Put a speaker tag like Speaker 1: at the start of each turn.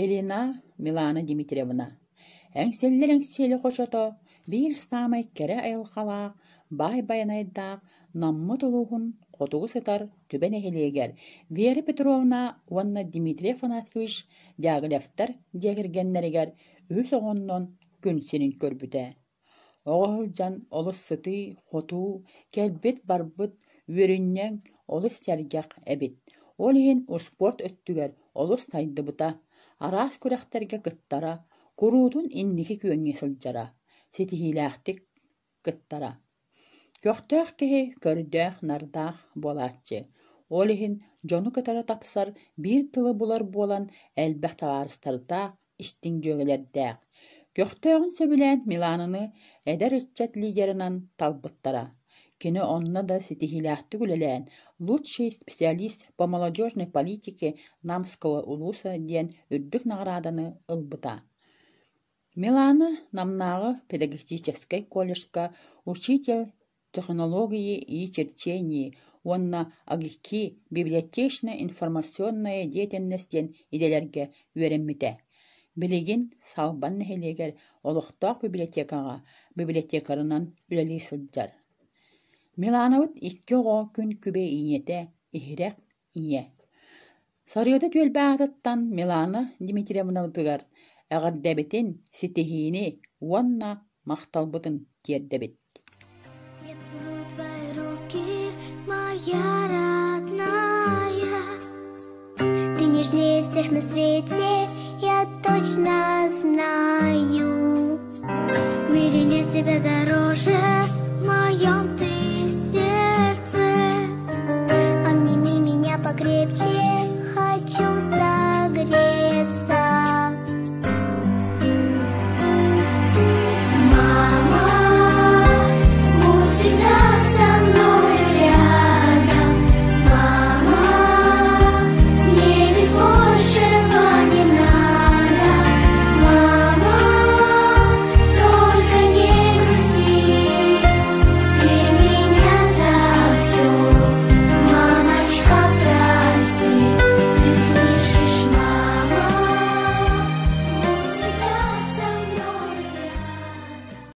Speaker 1: Елена Милана Дмитриевна Эҥсэллэр Эҥсиэли хочото биир саамай кэрэ айылҕалаах, баай байанайдаах Наммыт улууһун хотугу сытар Түбэ нэһилиэгэр Вера Петровна уонна Дмитрий Афанасьевич Дягилевтар дьиэ кэргэннэригэр үһүс оҕоннон күн сирин көрбүтэ. Оҕо сылдьан олус сытыы-хотуу, кэлбит-барбыт, үөрүнньэҥ, олус сэргэх эбит. Ол иһин успуорт өттүгэр олус сайдыбыта, араас күрэхтэргэ кыттара, куруутун инники күөҥҥэ сылдьара, ситиһиилээхтик кыттара. Көхтөөх киһи көрдөөх-нардаах буолааччы, ол иһин дьону кытары тапсар, биир тылы булар буолан элбэх табаарыстардаах, истиҥ дьүөгэлэрдээх. Көхтөөҕүн сөбүлээн Милананы эдэр ыччат лидерынан талбыттара. Кини онно да ситиһиилээхтик үлэлээн «Лучший специалист по молодежной политике Намского улуса» диэн үрдүк наҕарааданы ылбыта. Милана Намнааҕы педагогическай колледжка учитель технологии и черчении уонна АГИКИ библиотечно-информационная деятельность диэн идэлэргэ үөрэммитэ. Билигин Салбан нэһилиэгэр олохтоох библиотекаҕа библиотекарынан үлэлии сылдьар. Миланабыт икки оҕо күн күбэй ийэтэ, иһирэх ийэ. Сарыада түөлбэ аатыттан Милана Дмитриевнабытыгар эҕэрдэбитин, ситиһиини уонна махталбытын тиэрдэбит.
Speaker 2: Я целую твои руки, моя родная. Ты нежнее всех на свете, я точно знаю. В мире нет тебя дороже.